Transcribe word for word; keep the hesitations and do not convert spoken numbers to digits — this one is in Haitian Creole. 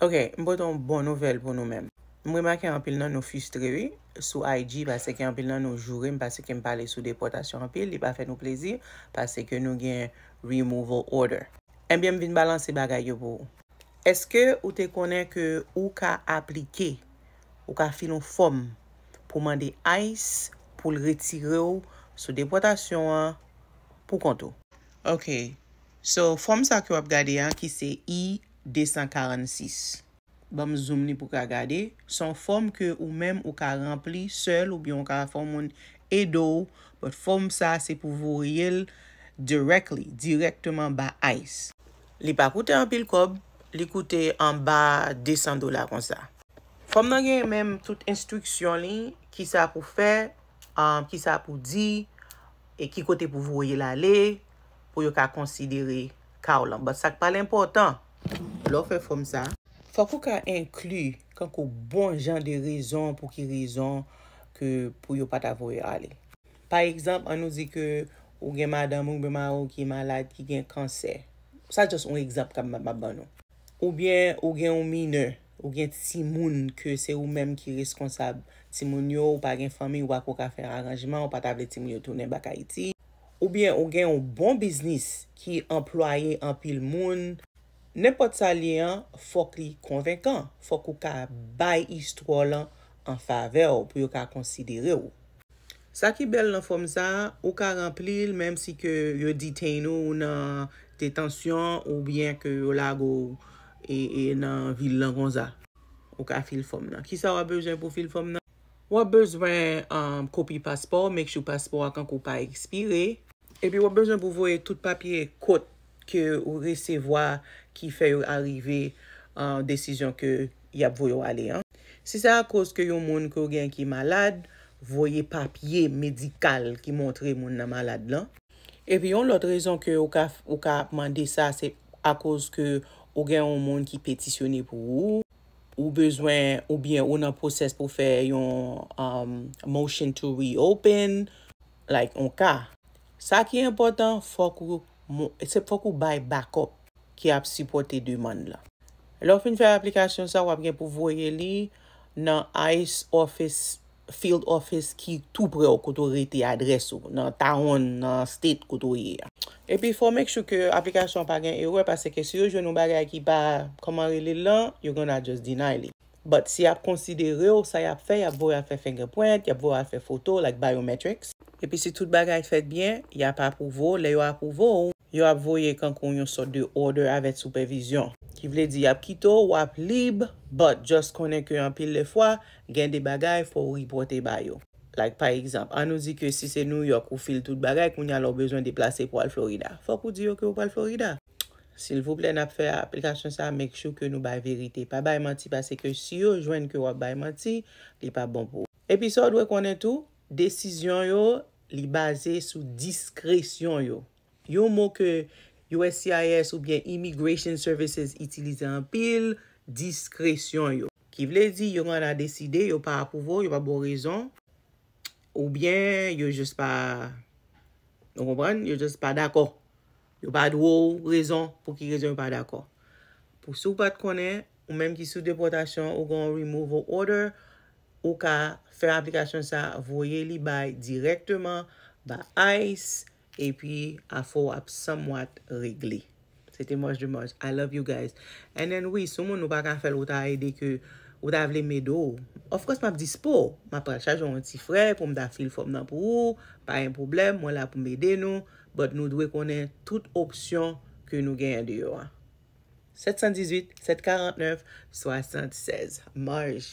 Ok, m pote yon bon nouvèl pou nou menm. M remake anpil nan nou fristre, wi, sou I G, paske anpil nan nou joure m, paske m pale sou depòtasyon anpil, li pa fè nou plezi, paske nou gen removal order. Ebyen, m vin balanse bagay yo pou ou. Èske ou te konnen ke ou ka aplike, ou ka fil yon fòm pou mande ICE pou l retire w sou depòtasyon an pou kont ou? Ok. So, fòm sa ke w ap gade a, ki se I de san karannsis. Ban m zoom li pou w ka gade. Se yon fòm ke ou menm ou ka ranpli sèl oubyen ou ka fè yon moun ede w. But fòm sa se pou voye l directly, dirèkteman ba ICE. Li pa koute anpil kòb, li koute anba de san dola konsa. Fòm nan gen menm tout enstriksyon li, kisa pou fè, um, kisa pou di, e ki kote pou voye l ale, pou yo ka konsidere ka w lan. But sa k pa l enpòtan, lè w fè fòm sa, fòk ou ka enkli kankou bon jan de rezon pou ki rezon ke pou yo pa ta voye w ale. Pa egzanp, an nou di ke ou gen madanm ou oubyen mari w ki malad, ki gen kansè. Sa just yon egzanp k ap, m ap ban nou. Oubyen ou gen yon minè, ou gen timoun ke se ou menm ki reskonsab timoun yo, ou pa gen fanmi, ou pa ko ka fè aranjman, ou pa ta vle timoun yo tounen bak Ayiti. Oubyen ou gen yon bon biznis ki anplwaye anpil moun. Nenpòt sa l ye an, fòk li konvenkan. Fòk ou ka bay istwa w lan an favè w pou yo ka konsidere w. Sa ki bèl nan fòm sa a, ou ka ranpli l menm si ke yo detain ou nan detansyon oubyen ke yo lage w e, e nan vil lan konsa. Ou ka fil fòm nan. Kisa w ap bezwen pou fil fòm nan? W ap bezwen, um, kopi paspò, make sure paspò a kankou pa ekspire. Epi w ap bezwen pou voye tout papye kot ke ou resevwa ki fè yo arive, uh, desizyon ke y ap voye w ale an. Si se akoz ke yon moun ke w gen ki malad, voye papye medikal ki montre moun nan malad lan. Epi yon lòt rezon ke ou ka, ou ka ap mande sa, se akoz ke ou gen yon moun ki petisyone pou ou, ou bezwen, oubyen ou nan pwosès pou fè yon, um, motion to reopen, like, yon ka. Sa ki enpòtan, fòk ou, mo-, se fòk ou bay backup ki ap sipòte demann lan. Lè w fin fè aplikasyon sa, w ap gen pou voye li nan ICE office, field office ki tou pre w, kote w rete, adrès ou, nan town, nan state kote w ye a. Epi fò w make sure ke aplikasyon an pa gen erè, paske si yo jwenn yon bagay ki pa kòman rele l lan, yo gonna just deny li. But si y ap konsidere w, sa y ap fè, y ap voye w al fè fingerprint, y ap voye w al fè foto, like, biometrics. Epi si tout bagay fèt byen, y ap apwouve w. Lè yo apwouve w, yo ap voye kankou yon sòt de order avèk sipèvizyon. Ki vle di y ap kite w, w ap lib, but just konnen ke anpil de fwa, gen de bagay fò w ripòte ba yo. Like, pa egzanp, an nou di ke si se New York ou fil tout bagay, kounye a lè w bezwen deplase pou al Florida, fòk ou di yo ke w pral Florida. Silvouplè, n ap fè aplikasyon sa, make sure ke nou bay verite. Pa bay manti, paske si yo jwenn ke w ap bay manti, li p ap bon pou ou. Epi sa w dwe konnen tou, desizyon yo, li baze sou diskresyon yo. Yon mo ke U S C I S oubyen Immigration Services itilize anpil, diskresyon yo. Ki vle di, yo gonna deside, yo pa apwouve w, yo pa ba w rezon, oubyen yo jis pa, ou konprann, yo jis pa dakò. Yo pa dwe w rezon pou ki rezon yo pa dakò. Pou si w pa t konnen, ou menm ki sou depòtasyon, ou gen yon removal order, ou ka fè aplikasyon sa, voye li bay dirèkteman ba ICE, epi afè w ap somewhat regle. Se te Mòj de Mòj. I love you guys. And then, wi, si w moun ou pa ka fè l, ou ta ede ke, ou ta vle m ede w. Of course, m ap dispo. M ap pral chaje yon ti frè pou m ta fil fòm nan pou ou. Pa gen pwoblèm, mwen la pou m ede nou. But nou dwe konnen tout opsyon ke nou genyen deyò a. Sèt san dizuit, sèt karant nèf, swasannsèz. Mòj.